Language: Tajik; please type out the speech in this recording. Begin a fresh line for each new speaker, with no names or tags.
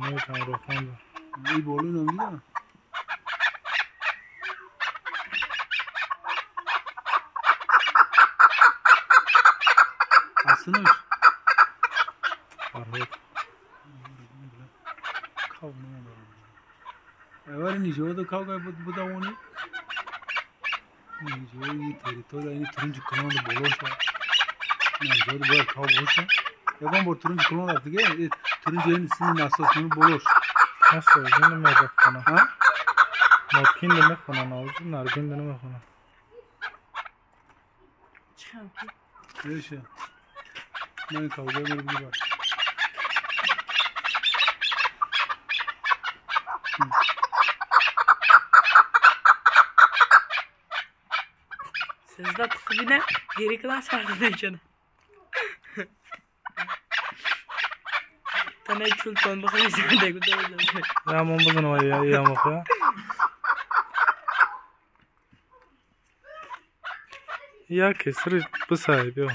خانه جمراخان.
ای بالو نمیدونم. اصلش
فرهاد
کاو نمیدونم. اول نیجو تو کاو که بوداونی. نیجو این تریتور این ترنج کلان بالا شد. نیجو باید کاو باشه. یکم بار ترنج کلان رفت دیگه. ترنج این سین اساس نمی بالاش.
هست این نمیاد خونه.
ها؟
ماکین نمیخونه ناوز نرگین نمیخونه.
چند؟
نشه. من کاوگای میرم دیگه.
Sizde tıkı geri kalan sardı canım. Tane çul ton bakın sen de güzel.
Ya mon buzun ya ya mı? Ya kesir bu sahibi o.